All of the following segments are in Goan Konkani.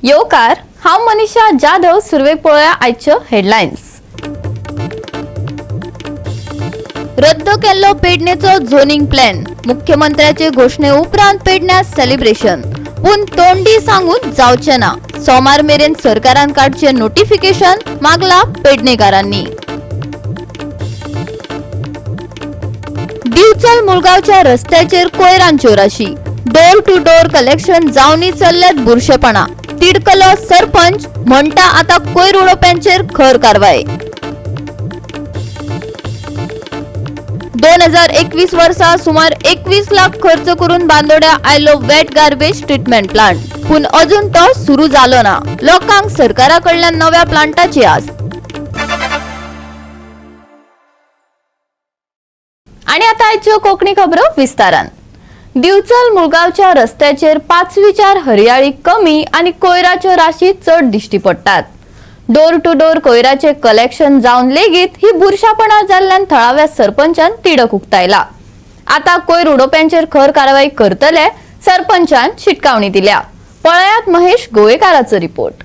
येवकार. हांव मनीषा जाधव. सुरवेक पळोवया आयच्यो हेडलायन्स. रद्द केल्लो पेडणेचो झोनिंग प्लॅन. मुख्यमंत्र्याचे घोशणे उपरांत पेडण्यात सेलिब्रेशन. पूण तोंडी सांगून जावचे ना. सोमार मेरेन सरकारान काडचे नोटिफिकेशन मागला पेडणेकारांनी. दिवचल मुळगावच्या रस्त्याचेर कोयरांच्यो राशी. डोर टू डोर कलेक्शन जावनी चल्ल्यात बुरशेपणा. तिडकलो सरपंच, म्हणटा आता कोयर उडोवप्यांचेर खर कारवाय. 2021 वर्सा सुमार 21 लाख खर्च करून बांदोड्या आयलो वेट गार्बेज ट्रिटमेंट प्लांट, पूण अजून तो सुरू जालो ना. लोकांक सरकारा कडल्यान नव्या प्लांटाची आस. आणि आता आयच्यो कोकणी खबरो विस्तारान. दिवचल मुळगावच्या रस्त्याचेर पाचवीचार हरयाळी कमी आणि कोयराच्यो राशी चड दिश्टी पडटात. डोर टू डोर कोयराचे कलेक्शन जावन लेगीत ही बुरशापणा जाल्ल्यान थळाव्या सरपंचान तिडक उक्तायला. आता कोयर उडोवप्यांचेर खर कारवाई करतले, सरपंचान शिटकावणी दिल्या. पळयात महेश गोवेकाराचो रिपोर्ट.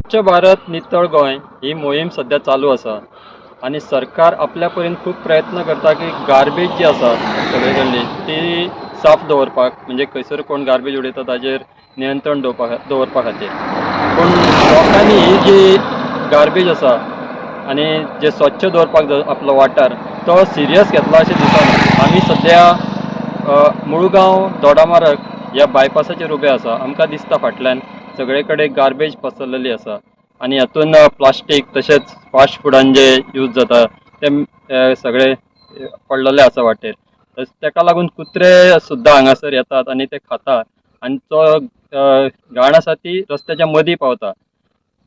स्वच्छ भारत नितळ गोंय ही मोहीम सध्या चालू आसा आनी सरकार आपल्या परीन खूब प्रयत्न करता की गार्बेज जी आसा सगळे कडली ती साफ दवरपाक, म्हणजे खंयसर कोण गार्बेज उडयता ताजेर नियंत्रण दवरपा खातीर. पूण लोकांनी ही जी गार्बेज आसा आनी जे स्वच्छ दवरपाक जाय आपलो वाठार, तो सिरियस घेतला अशें दिसना. आमी सद्या मुळगांव दोडामार्ग ह्या बायपासाचेर उबे आसा. आमकां दिसता फाटल्यान सगळे कडेन गार्बेज पसरलेली आसा आनी हातून प्लास्टीक तशेंच फास्ट फुडान जे यूज जाता ते सगळे पडलेले आसा वाटेर. ताका लागून कुत्रे सुद्दां हांगासर येतात आनी ते खाता आनी तो घाण आसा ती रस्त्याच्या मदीं पावता.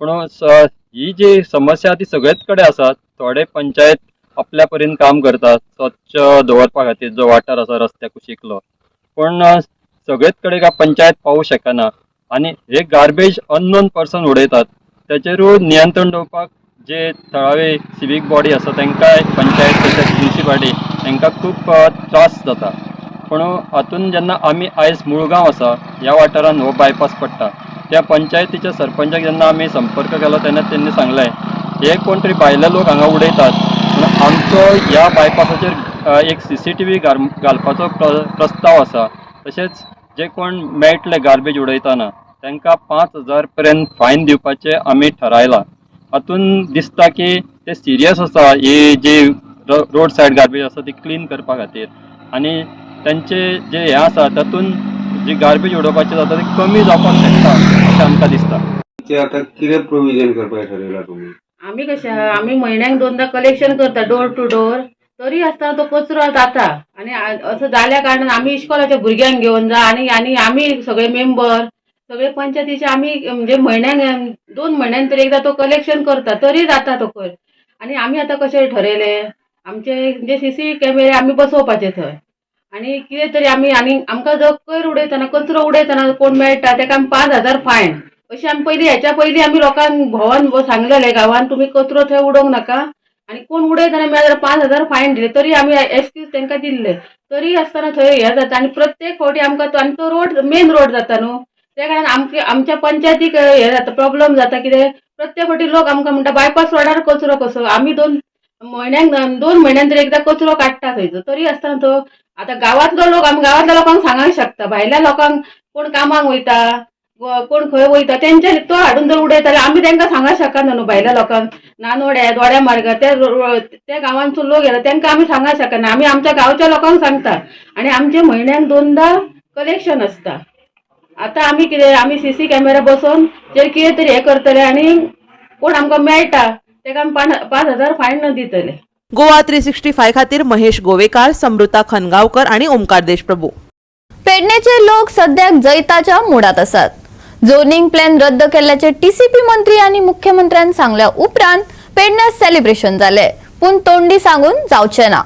पूण ही जी समस्या ती सगळेच कडेन आसा. थोडे पंचायत आपल्या परीन काम करतात स्वच्छ दवरपा खातीर जो वाठार आसा रस्त्या कुशीकलो, पूण सगळेच कडेन काय पंचायत पावूंक शकना. आनी हे गार्बेज अननोन पर्सन उडयतात, ताचेरूय नियंत्रण दवरपाक जे थळावे सिवीक बॉडी आसा तांकां, पंचायत तशेंच म्युनिसिपालिटी तांकां खूब त्रास जाता. पूण हातून जेन्ना आमी आयज मुळगांव आसा ह्या वाठारान हो बायपास पडटा, त्या पंचायतीच्या सरपंचाक जेन्ना आमी संपर्क केलो तेन्ना तेंणी सांगलें, हे कोण तरी भायले लोक हांगा उडयतात, पूण आमचो ह्या बायपासाचेर एक सीसीटीव्ही घालपाचो प्रस्ताव आसा. तशेंच जे कोण मेळटले गार्बेज उडयतना तांकां 5000 पर्यंत फायन दिवपाचें आमी ठरायलां. हातून दिसता की ते सिरियस आसा ही जी रोड सायड गार्बेज आसा ती क्लीन करपा खातीर आनी तांचे जे हें आसा तातूंत जी गार्बेज उडोवपाचें जाता ते कमी जावपाक शकता अशें आमकां दिसता. ते आता कितें प्रोविजन करपाक ठरयला तुमी? आमी कशें आहा, आमी म्हयन्याक दोनदां कलेक्शन करता डोर टू डोर, तरी आसतना तो कचरो जाता. आनी असो जाल्या कारणान आमी इश्कोलाच्या भुरग्यांक घेवन जा आनी आमी सगळे मेंबर सगळे पंचायतीचे आमी म्हणजे म्हयन्याक 2 म्हयन्यान तरी एकदां तो कलेक्शन करता, तरी जाता तो कोयर. आनी आमी आतां कशें ठरयलें, आमचे म्हणजे सीसी कॅमेरे आमी बसोवपाचे थंय आनी कितें तरी आमी आनी आमकां जो कोयर उडयतना, कचरो उडयतना कोण मेळटा ताका आमी 5000 फायन अशें आमी पयलीं, हेच्या पयलीं आमी लोकांक भोंवन सांगलेलें गांवान, तुमी कचरो थंय उडोवंक नाका आनी कोण उडयतना मेळ्ळो जाल्यार 5000 फायन दिले. तरी आमी एक्सक्यूज तांकां दिल्ले, तरी आसतना थंय हें जाता. आनी प्रत्येक फावटी आमकां तो आनी तो रोड मेन रोड जाता न्हू, त्या कारणान आमकां आमच्या पंचायतीक हें जाता, प्रॉब्लम जाता. कितें प्रत्येक फावटी लोक आमकां म्हणटा बायपास रोडार कचरो कसो. आमी 2 म्हयन्याक 2 म्हयन्यान तरी एकदां कचरो काडटा थंयचो, तरी आसतना तो आतां गांवांतलो लोक, आमी गांवांतल्या लोकांक सांगूंक शकता, भायल्या लोकांक कोण कामाक वयता, कोण खंय वयता, तेंच्यांनी तो हाडून जर उडयता जाल्यार आमी तांकां सांगूंक शकना न्हू. भायल्या लोकांक नानोड्या दोड्या मार्गार त्या गांवांचो लोक येता, तांकां आमी सांगूंक शकना. आमी आमच्या गांवच्या लोकांक सांगता आनी आमचे म्हयन्याक दोनदां कलेक्शन आसता. आतां आमी कितें, आमी सीसी कॅमेरा बसोवन जेर कितें तरी हें करतले आनी कोण आमकां मेळटा ताका आमी 5000 फायन दितले. गोवा 365 खातीर महेश गोवेकार, समृता खनगांवकर आणि ओमकार देशप्रभू. पेडणेचे लोक सद्याक जैताच्या मुडात आसात. झोनिंग प्लॅन रद्द केल्ल्याचे टीसीपी मंत्री आनी मुख्यमंत्र्यान सांगल्या उपरांत पेडण्यात सेलिब्रेशन जाले, पूण तोंडी सांगून जावचे ना.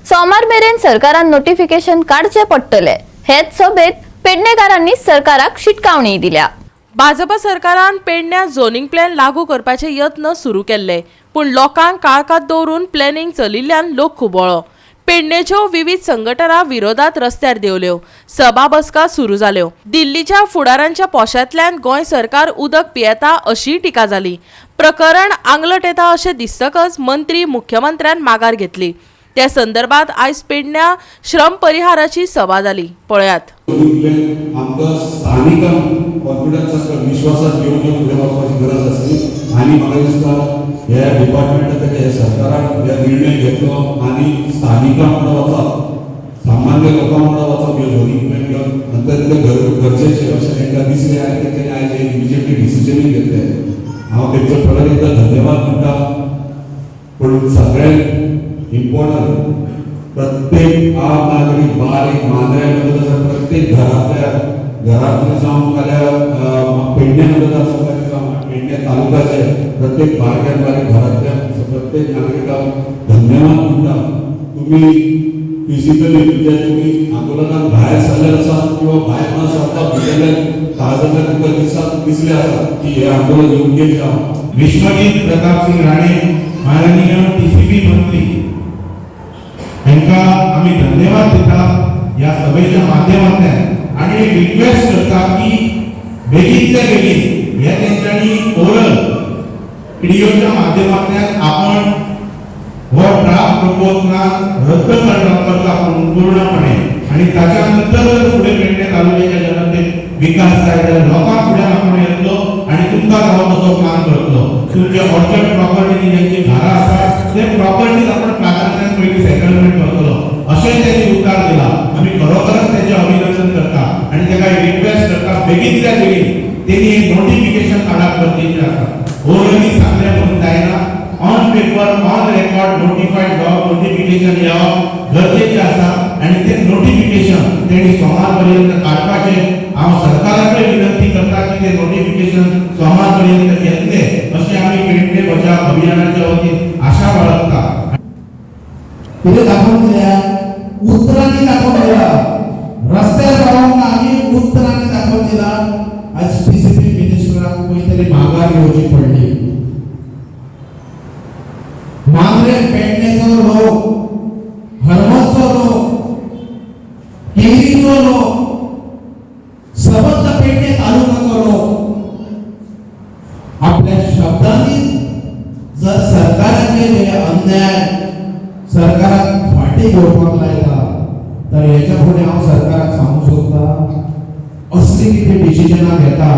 सोमार मेरेन सरकारान नोटिफिकेशन काडचे पडटले. हेच सभेत पेडणेकारांनी सरकाराक शिटकावणी दिल्या. भाजप सरकारान पेडण्यां झोनिंग प्लॅन लागू करपाचे यत्न सुरू केल्ले, पूण लोकांक काळखांत दवरून प्लॅनिंग चलिल्ल्यान लोक खुबळ्ळो. पेडणेच्यो विविध संघटना विरोधात रस्त्यार देंवल्यो, सभा बसका सुरू जाल्यो. दिल्लीच्या फुडारांच्या पोशांतल्यान गोंय सरकार उदक पियेता अशीय टिका जाली. प्रकरण आंगलट येता अशें दिसतकच मंत्री मुख्यमंत्र्यान माघार घेतली. त्या संदर्भात आयज पेडण्यां श्रम परिहाराची सभा जाली. पळयात. आमकां स्थानिकांक कॉन्फिडन्स, विश्वासात घेवन हे फुडें वचपाची गरज आसली आनी म्हाका दिसता ह्या डिपार्टमेंटाच्या, ह्या सरकारान हे निर्णय घेतलो आनी स्थानिकां वांगडा वचप, सामान्य लोकां वांगडा वचप, हे झोनिंग प्लॅन घेवन अत्यंत गरजेचें अशें तांकां दिसलें आनी तेंच्यांनी आयज हे इमिजिएटली डिसिजनूय घेतलें. हांव तेंचो परत एकदां धन्यवाद म्हणटा. पूण सगळ्यात इम्पॉर्टंट, प्रत्येक आम नागरीक, बारीक मांद्र्या मदत आसा, प्रत्येक घरांतल्या घरांतले जावं नाल्यार पेडण्या मदत आसा ताका जावं, पेडण्या तालुक्याचे प्रत्येक बारक्यान बारीक घरांतल्या प्रत्येक नागरिकाक धन्यवाद म्हणटा. तुमी फिजिकली, म्हणजे तुमी आंदोलनाक भायर सरले आसात किंवा भायर न सरता भितरल्यान काळजांतल्यान तुमकां दिसता, दिसले आसा की हे आंदोलन योग्य आसा. विश्वजीत प्रताप सिंग राणे, माननीय टीसीपी मंत्री, हांकां आमी धन्यवाद दिता ह्या सभेच्या माध्यमांतल्यान आनी रिक्वेस्ट करता की बेगीनच्या बेगीन हे तेंच्यांनी ओरल व्हिडिओच्या माध्यमांतल्यान आपण हो ड्राफ्ट प्रपोज प्लान रद्द करता पूर्णपणे आणि ताच्या नंतर जर फुडें पेडणे तालुक्याच्या जनतेक विकास जाय जाल्यार लोकांक फुडें आपूण येतलो आणि तुमकां जावो तसो प्लान करतलो. तुमचे ऑर्चर्ड प्रॉपर्टी, ज्यांची घरां आसा, ते प्रॉपर्टीज आपण प्राधान्यान पयलीं सेटलमेंट करतलो अशें त्यांनी उतार दिला. आमी खरोखरच तेचें अभिनंदन करता आणि ताका रिक्वेस्ट करता, बेगीनच्या बेगीन तेणी एक नोटिफिकेशन काडप गरजेचें आसा. ओरली सांगलें म्हणून जायना, on paper, on record notified जावप, नोटिफिकेशन येवप गरजेचें आसा आनी ते नोटिफिकेशन तेणी सोमार पर्यंत काडपाचें. हांव सरकारा कडेन विनंती करता की ते नोटिफिकेशन सोमार पर्यंत येतले अशें आमी पेडणे बचाव अभियानाच्या वतीन आशा बाळगता. कितें दाखोवन दिल्या? उतरांनी दाखोवन दिला. रस्त्यार रावोंक ना, आमी उतरांनी दाखोवन दिला. आज टीसीपी मिनिस्टराक खंय तरी माघार घेवची पडली. मांद्रे पेडणेचो लोक, हरमलचो लोक, केरीचो लोक, सबंद पेडणे तालुक्याचो लोक आपल्या शब्दांनी जर सरकाराचे हे अन्याय सरकाराक फाटी घेवपाक लायता, तर हेच्या फुडें हांव सरकाराक सांगूंक सोदता, असली कितें डिसिजनां घेता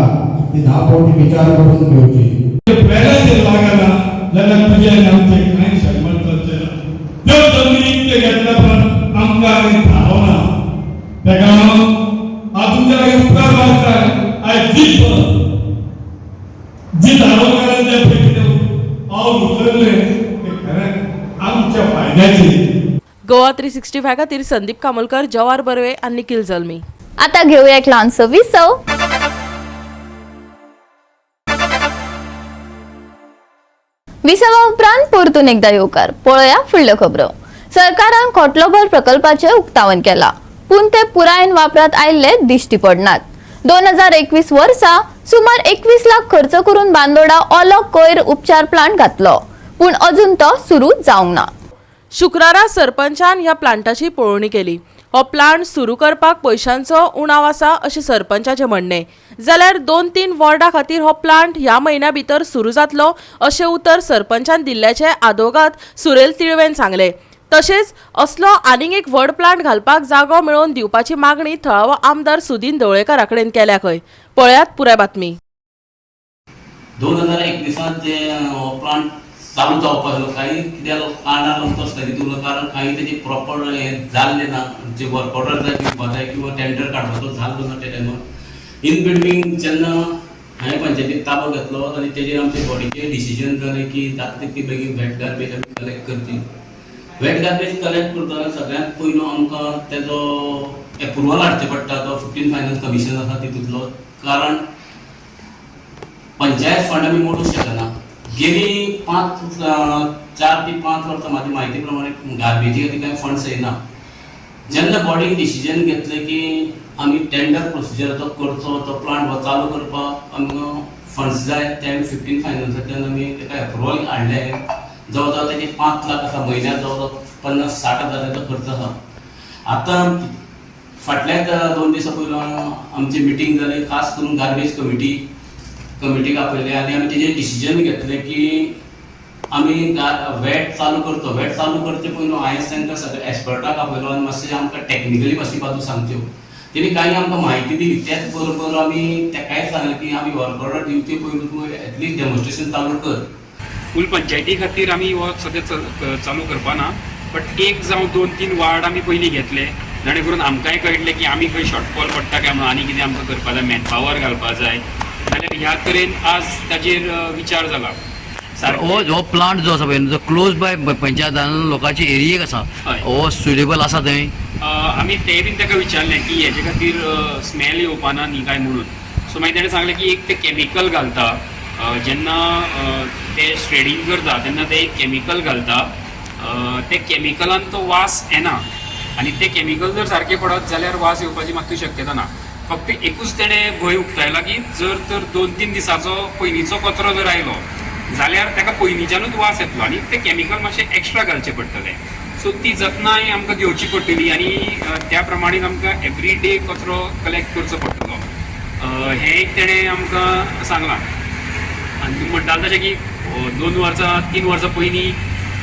ती 10 फावटी विचार करून घेवची. प्लॅनाचेर लागना जाल्यार तुजें आनी आमचें कांय शेगमट चलचें ना. त्यो जमनी विकते घेतल्या पण आमकां आनी थारो ना. तेका लागून हांव तुमच्या लागीं उपकार मागता. आयज जी जी धारोकारान जें पळय कितें पावल उचललें तें खरें आमच्या फायद्याचें. गोवा 365 खातीर संदीप कामोलकर, जवार बर्वे आनी निखिल जल्मी. आता घेऊया एक ल्हानसो विसव. विसवा उपरांत परतून एकदा येवकार. पळोवया फुडल्यो खबरो. सरकारान खोटलोभर प्रकल्पाचें उक्तावण केलां, पूण ते पुरायेन वापरात आयिल्ले दिश्टी पडनात. 2021 वर्सा सुमार 21 लाख खर्च करून बांदोडा ओलो कोयर उपचार प्लांट घातलो, पूण अजून तो सुरू जावंक ना. शुक्रारा सरपंचान ह्या प्लांटाची पळोवणी केली. हो प्लांट सुरू करपाक पयशांचो उणाव आसा अशें सरपंचाचें म्हणणें जाल्यार 2-3 वॉर्डा खातीर हो प्लांट ह्या म्हयन्या भितर सुरू जातलो अशें उतर सरपंचान दिल्ल्याचें आदोगाद सुरेल तिळवेन सांगलें. तशेंच असलो आनीक एक व्हड प्लांट घालपाक जागो मेळोवन दिवपाची मागणी थळावो आमदार सुदीन ढवळेकारा कडेन केल्या खंय. पळयात पुराय बातमी. 2021सांत जे हो प्लांट चालू जावपाक आसलो, काही कित्याक कारणाक लागून तो स्थगीत उरलो, कारण काही तेजी प्रॉपर हें जाल्लें ना. जे वर्क ऑर्डर जाय दिवपा जाय किंवा टेंडर काडपाचो जाल्लो ना त्या टायमार. इन बिटवीन जेन्ना हांवें पंचायतीक ताबो घेतलो आनी तेजेर आमचे बॉडीचें डिसिजन जालें की जाता तितकी बेगीन वेट गार्बेज आमी कलेक्ट करची. वेट गार्बेज कलेक्ट करतना सगळ्यांत पयलो आमकां तेजो एप्रुवल हाडचें पडटा, तो 15 फायनान्स कमिशन आसा तितूंतलो, कारण पंचायत फंड आमी मोडूंक शकना. गेली 4 ते 5 वर्सां म्हाजी म्हायती प्रमाणे गार्बेजी खातीर कांय फंड्स येना. जेन्ना बॉडीन डिसिजन घेतलें की आमी टेंडर प्रोसिजर तो करचो, तो प्लांट हो चालू करपाक आमकां फंड्स जाय, ते आमी 15 फायनान्सांतल्यान आमी ताका एप्रुवल हाडलें. जवळ जवळ तेजे 5 लाख आसा, म्हयन्याक जवळ जवळ 50-60 हजाराचो खर्च आसा. आतां फाटल्या 2 दिसां पयलू आमची मिटींग जाली, खास करून गार्बेज कमिटीक आपयले आनी आमी तेजेर डिसिजन घेतलें की आमी वेट चालू करचो. वेट चालू करचे पयलू हांवें तांकां सगळे एक्सपर्टाक आपयलो आनी मातशें आमकां टॅक्निकली मातशी बाजू सांगच्यो. तेणी कांय आमकां म्हायती दिली. त्याच बरोबर आमी तेकाय सांगलें की आमी वर्क ऑर्डर दिवचे पयलू तूं एटलिस्ट डेमॉन्स्ट्रेशन चालू कर. फूल पंचायती खातीर आमी हो सद्या चालू करपाना, बट 1 जावं 2-3 वार्ड आमी पयलीं घेतले, जाणे करून आमकांय कळटलें की आमी खंय शॉर्टफॉल पडटा काय म्हणून, आनी कितें आमकां करपा जाय, मॅनपावर घालपा जाय जाल्यार ह्या तरेन आज ताजेर विचार जाला. हो प्लांट जो आसा पळय जो क्लोज बाय पंचायतान लोकांची एरियेक आसा, हो सुटेबल आसा थंय? आमी तें बीन ताका विचारलें की हेजे खातीर स्मेल येवपाना न्ही काय म्हणून. सो मागीर तेणें सांगलें की एक ते केमिकल घालता, जेन्ना ते श्रेडींग करता तेन्ना ते एक केमिकल घालता, ते केमिकलान तो वास येना आनी ते केमिकल जर सारकें पडत जाल्यार वास येवपाची मातूय शक्यता ना. फक्त एकूच तेणें भंय उक्तायला की जर तर 2-3 दिसाचो पयलींचो कचरो जर आयलो जाल्यार ताका पयलींच्यानूच वास येतलो आनी ते केमिकल मातशें एक्स्ट्रा घालचें पडटलें. सो ती जतनाय आमकां घेवची पडटली आनी त्या प्रमाणे आमकां एवरी डे कचरो कलेक्ट करचो पडटलो, हें एक तेणें आमकां सांगलां. आनी म्हणटाले तशें की 2 वर्सां 3 वर्सां पयलीं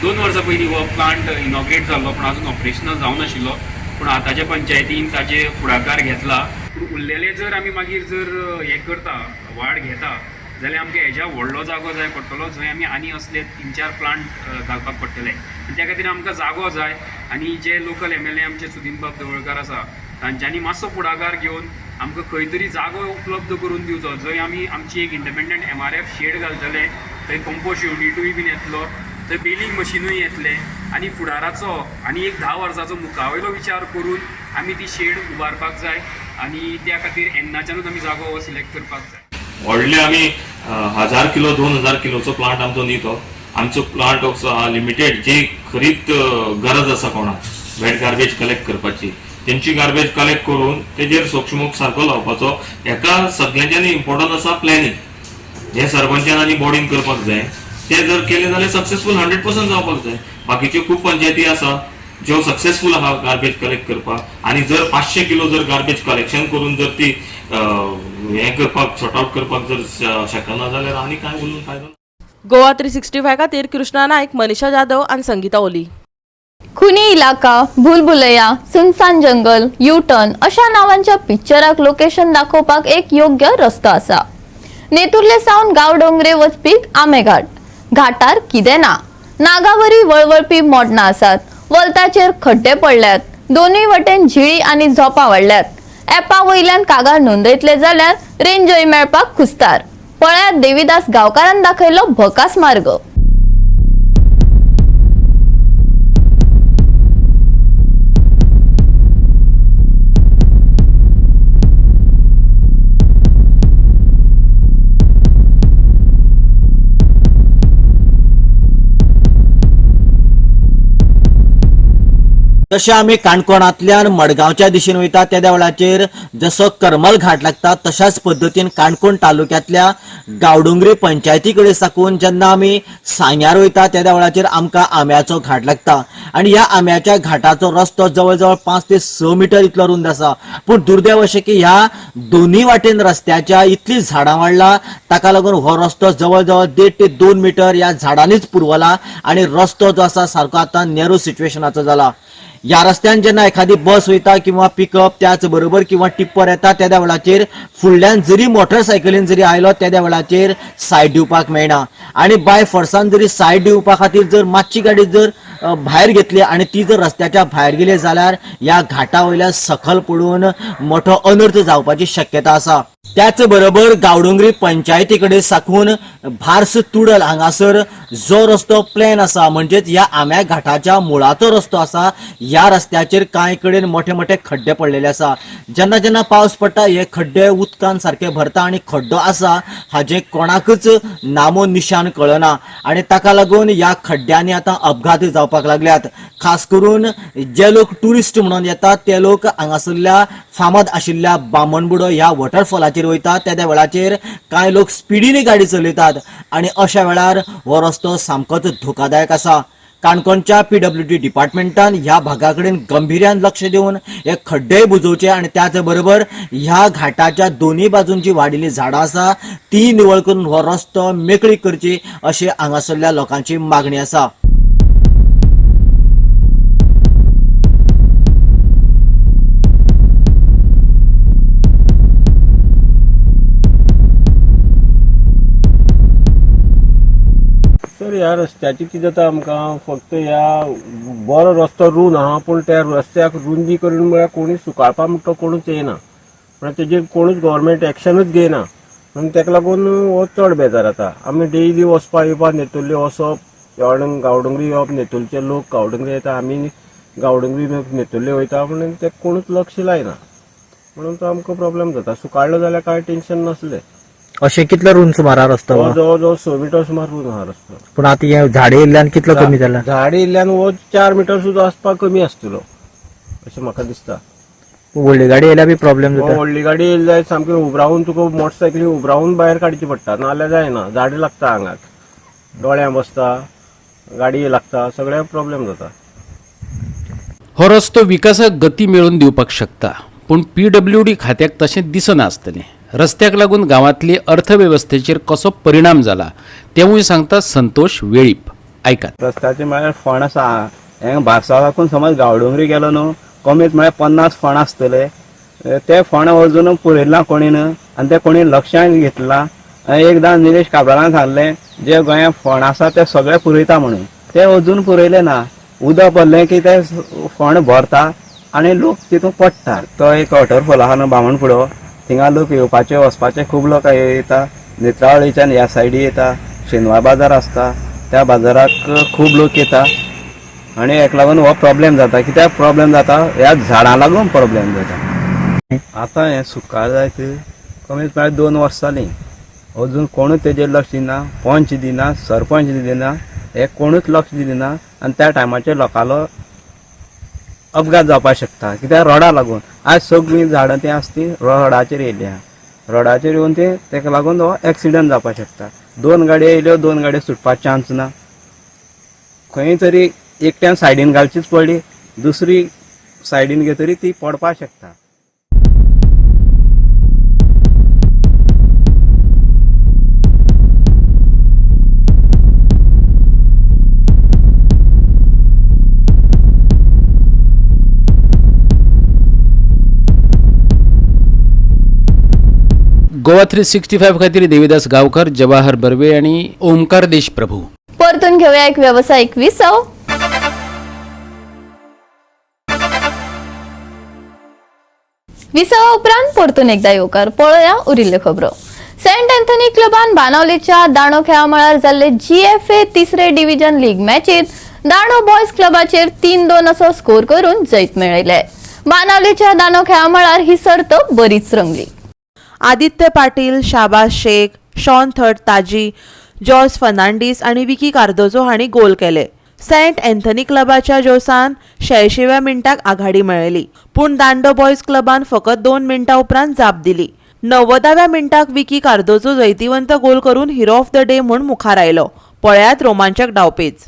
2 वर्सां पयलीं हो प्लांट इनॉग्रेट जाल्लो, पूण अजून ऑपरेशनल जावनाशिल्लो. पूण आतांच्या पंचायतीन ताजे फुडाकार घेतला. पूण उरलेले जर आमी मागीर जर हें करता, वाड घेता जाल्यार आमकां हेज्या व्हडलो जागो जाय पडटलो, जंय आमी आनी असले 3-4 प्लांट घालपाक पडटले. आनी त्या खातीर आमकां जागो जाय आनी जे लोकल MLA आमचे सुदीनबाब ढवळकार आसा तांच्यांनी मातसो फुडाकार घेवन आमकां खंय तरी जागो उपलब्ध करून दिवचो, जंय आमी आमची एक इंडिपेंडंट MRF shade घालतले, थंय कंपोस्ट युनिटूय बीन येतलो, थंय बेलिंग मशिनूय येतलें आनी फुडाराचो आनी एक 10 वर्साचो मुखावयलो विचार करून आमी ती शेड उबारपाक जाय आनी त्या खातीर येन्नाच्यानूच आमी जागो हो सिलेक्ट करपाक जाय. व्हडले आमी 1000 किलो 2000 किलोचो प्लांट आमचो न्ही, तो आमचो प्लांट असो आहा लिमिटेड, जी खरीत गरज आसा कोणाक वेट गार्बेज कलेक्ट करपाची तेंची गार्बेज कलेक्ट करून तेजेर सोक्षमोक सारको लावपाचो. हेका सगळ्यांच्यानी इम्पॉर्टंट आसा प्लॅनिंग, हे सरपंचान आनी बॉडीन करपाक जाय. ते जर केले जाल्यार सक्सेसफूल 100% जावपाक जाय. बाकीच्यो खूब पंचायती आसा ज्यो सक्सेसफूल आहा गार्बेज कलेक्ट करपाक, आनी जर 500 किलो जर गार्बेज कलेक्शन करून जर ती हें करपाक सॉर्ट आउट करपाक जर शकना जाल्यार आनी कांय उलोवन फायदो ना. गोवा 365 खातीर कृष्णा नायक, मनीषा जाधव आनी संगीता ओली. खुनी इलाका, भूलभुलैया, सुनसान जंगल, यू टर्न अशा नावांच्या पिक्चराक लोकेशन दाखोवपाक एक योग्य रस्तो आसा. नेतुर्ले सावन गांवडोंगरे वचपी आमेघाट, घाटार कितें ना, नागावरी वळवळपी मोडणां आसात, वलताचेर खड्डे पडल्यात, दोनूय वटेन झिळी आनी झोपां वाडल्यात. एपा वयल्यान कागाळ नोंदयतले जाल्यार रेंजय मेळपाक खुस्तार. पळयात देवीदास गांवकारान दाखयलो भकास मार्ग. तशें आमी काणकोणांतल्यान मडगांवच्या दिशेन वयता त्या देवळाचेर जसो करमल घाट लागता तशाच पद्दतीन काणकोण तालुक्यांतल्या गांवडोंगरी पंचायती कडेन साकून जेन्ना आमी सांग्यार वयता त्या देवळाचेर आमकां आंब्याचो घाट लागता आनी ह्या आंब्याच्या घाटाचो रस्तो जवळ जवळ 5 ते 6 मिटर इतलो रुंद आसा. पूण दुर्दैव अशें की ह्या दोनूय वाटेन रस्त्याच्या इतलीं झाडां वाडला ताका लागून हो रस्तो जवळ जवळ 1.5 ते 2 मिटर ह्या झाडांनीच पुरवला आनी रस्तो जो आसा सारको आतां नॅरो सिच्युएशनाचो जाला. ह्या रस्त्यान जेन्ना एखादी बस वयता किंवा पिकअप त्याच बरोबर किंवा टिप्पर येता त्या वेळाचेर फुडल्यान जरी मोटरसायकलीन जरी आयलो त्या वेळाचेर सायड दिवपाक मेळना आनी बाय फोर्सान जरी सायड दिवपा खातीर जर मातशी गाडी जर भायर घेतली आनी ती जर रस्त्याच्या भायर गेली जाल्यार ह्या घाटा वयल्यान सकल पडून मोठो अनर्थ जावपाची शक्यता आसा. त्याच बरोबर गांवडोंगरी पंचायती कडेन साकून भार्स तुडल हांगासर जो रस्तो प्लेन आसा, म्हणजेच ह्या आंब्या घाटाच्या मुळाचो रस्तो आसा, ह्या रस्त्याचेर कांय कडेन मोठे मोठे खड्डे पडलेले आसा. जेन्ना जेन्ना पावस पडटा हे खड्डे उदकान सारके भरता आनी खड्डो आसा हाजें कोणाकच नामो निशान कळना आनी ताका लागून ह्या खड्ड्यांनी आतां अपघात जावपाक लागल्यात. खास करून जे लोक ट्युरिस्ट म्हणून येतात ते लोक हांगासरल्या फामाद आशिल्ल्या बामणबुडो ह्या वॉटरफॉलाचेर वयतात. त्या वेळाचेर कांय लोक स्पिडीने गाडी चलयतात आनी अशा वेळार हो रस्तो सामकोच धोकादायक आसा. काणकोणच्या PWD डिपार्टमेंटान ह्या भागा कडेन गंभीर्यान लक्ष दिवन हे खड्डे बुजोवचे आनी त्याच बरोबर ह्या घाटाच्या दोनूय बाजून जी वाडिल्लीं झाडां आसा ती निवळ करून हो रस्तो मेकळी करची अशी हांगासरल्या लोकांची मागणी आसा. सर, ह्या रस्त्याची कितें जाता, आमकां फक्त ह्या बरो रस्तो रूंद आहा, पूण त्या रस्त्याक रुंदी करून म्हळ्यार कोणूय सुकाळपा म्हणटा कोणूच येयना, म्हळ्यार तेजेर कोणूच गव्हर्मेंट एक्शनूच घेयना, म्हणून तेका लागून हो चड बेजार जाता. आमी डेली वचपा येवपा नेतुर्ले वचप, गांवडोंगरी येवप, नेतुर्लेचे लोक गांवडोंगरी येता, आमी गांवडोंगरी नेतुर्ले वयता, म्हणून ते कोणूच लक्ष लायना, म्हणून तो आमकां प्रॉब्लेम जाता. सुकाळलो जाल्यार कांय टेंशन नासलें. अशें कितलो रूंद सुमार रस्तो? जवळ जवळ 6 मिटर सुमार रूंद आहा रस्तो. पूण आतां हे झाड येयल्ल्यान कितलो कमी जाला? झाड येयल्ल्यान हो 4 मिटर सुद्दां आसपाक कमी आसतलो अशें म्हाका दिसता. व्हडली गाडी येयल्यार बी प्रॉब्लेम जाता. व्हडली गाडी येयली जायत सामकी उबरावन तुका मोटरसायकली उबरावन भायर काडची पडटा, नाजाल्यार जायना. झाड लागता आंगाक, दोळ्यां बसता, गाडी लागता, सगळ्याक प्रॉब्लेम जाता. हो रस्तो विकासाक गती मेळोवन दिवपाक शकता, पूण PWD खात्याक तशें दिसना आसतलें. रस्त्याक लागून गांवांतली अर्थवेवस्थेचेर कसो परिणाम जाला तेवूय सांगता संतोष वेळीप. आयकात. रस्त्याचे म्हळ्यार फोंड आसा, हें भारसा साकून समज गांवडोंगरी गेलो न्हू, कमीत म्हळ्यार 50 फोंड आसतले. ते फोंड अजून पुरयला कोणी न्हू आनी ते कोणी लक्षान घेतला. एकदां निलेश काब्रालान सांगलें जे गोंयांत फोंड आसा ते सगळे पुरयता म्हणून, ते अजून पुरयले ना. उदक पडलें की ते फोंड भरता आनी लोक तितून पडटा. तो एक वॉटरफॉल आहा न्हू बामणपुडो, थिंगा लोक येवपाचे वचपाचे खूब लोक येता. नेत्रावळीच्यान ह्या सायडी येता, शेनवार बाजार आसता, त्या बाजाराक खूब लोक येता आनी हेका लागून हो प्रॉब्लेम जाता. कित्याक प्रॉब्लेम जाता? ह्या झाडां लागून प्रॉब्लेम जाता. आतां हें सुकाळ जायत कमीत म्हळ्यार 2 वर्सां जालीं, अजून कोणूच तेजेर लक्ष दिना, पंच दिना, सरपंच दिना, हे कोणूच लक्ष दिना. आनी त्या टायमाचेर लोकांलो अपघात जावपाक शकता, कित्याक रोडा लागून. आज सगळीं झाडां ती आसा ती रोडाचेर येयली आहा, रोडाचेर येवन ते तेका लागून हो एक्सिडंट जावपाक शकता. 2 गाडयो येयल्यो, 2 गाडयो सुटपाक चान्स ना. खंय तरी एकट्यान सायडीन घालचीच पडली, दुसरी सायडीन घेतरी ती पडपाक शकता. गोवा 365 खातीर देवीदास गावकर, जवाहर बर्वे आणि ओमकार देशप्रभू. परतून घेऊया एक व्यावसायिक विसव. विसवा उपरांत परतून एकदा येवकार. पळोवया उरिल्ल्यो खबरो. सेंट अँथनी क्लबान बानावलेच्या दांडो खेळा मळार जाल्ले GFA तिसरे डिव्हिजन लीग मॅचीत दांडो बॉयज क्लबाचेर 3-2 असो स्कोर करून जैत मेळयले. बानावलेच्या दांडो खेळा मळार ही सर्त बरीच रंगली. आदित्य पाटील, शाबाज शेख, शॉन थर्ड ताजी, जॉर्ज फर्नांडीस आनी विकी कार्दोजो हांणी गोल केले. सेंट अँथनी क्लबाच्या जोसान 86व्या मिनटाक आघाडी मेळयली, पूण दांडो बॉयज क्लबान फकत 2 मिनटां उपरांत जाप दिली. 90व्या मिनटाक विकी कार्दोजो जैतिवंत गोल करून हिरो ऑफ the day म्हूण मुखार आयलो. पळयात रोमांचक डावपेच.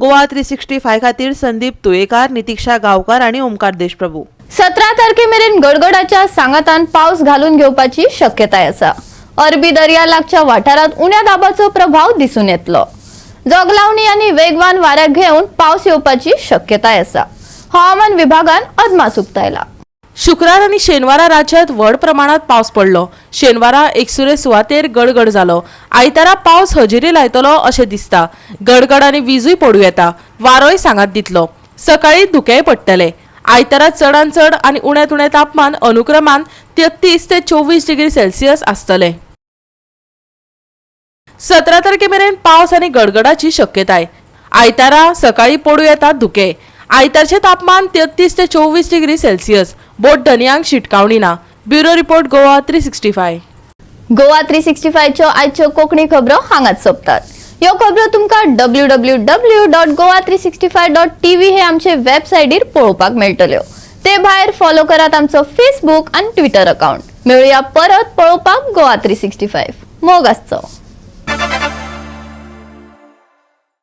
गोवा 365 खातीर संदीप तुयेकार, नितिक्षा गांवकार आनी ओमकार देशप्रभू. 17 तारखे मेरेन गडगडाच्या सांगातान पावस घालून घेवपाची शक्यताय आसा. अरबी दर्या लागच्या वाठारांत उण्या दाबाचो प्रभाव दिसून येतलो. जोगलावणी आनी वेगवान वाऱ्याक घेवन पावस येवपाची शक्यताय आसा. हवामान विभागान अदमास उक्तायला. शुक्रार आनी शेनवारा राज्यांत व्हड प्रमाणात पावस पडलो. शेनवारा एकसुरे सुवातेर गडगड जालो. आयतारा पावस हजेरी लायतलो अशें दिसता. गडगड आनी विजूय पडूं येता. वारोय सांगात दितलो. सकाळी धुकेय पडटले. आयतारा चडान चड आनी उण्यांत उणें तापमान अनुक्रमान 33 ते 24 डिग्री सेल्सियस आसतलें. 17 तारखे मेरेन पावस आनी गडगडाची शक्यताय. आयतारा सकाळी पडूं येता धुके. आयतारचें तापमान 33 ते 24 डिग्री सेल्सियस. बोट धनयांक शिटकावणी ना. Bureau report, Goa 365. Goa 365च्यो आयच्यो कोंकणी खबरो हांगाच सोंपतात. ह्यो खबरो तुमकां www.goa365.tv हे आमचे वेबसायटीर पळोवपाक मेळटल्यो. ते भायर फॉलो करात आमचो फेसबूक आनी ट्विटर अकाउंट. मेळुया परत पळोवपाक गोवा 365. मोग आसचो.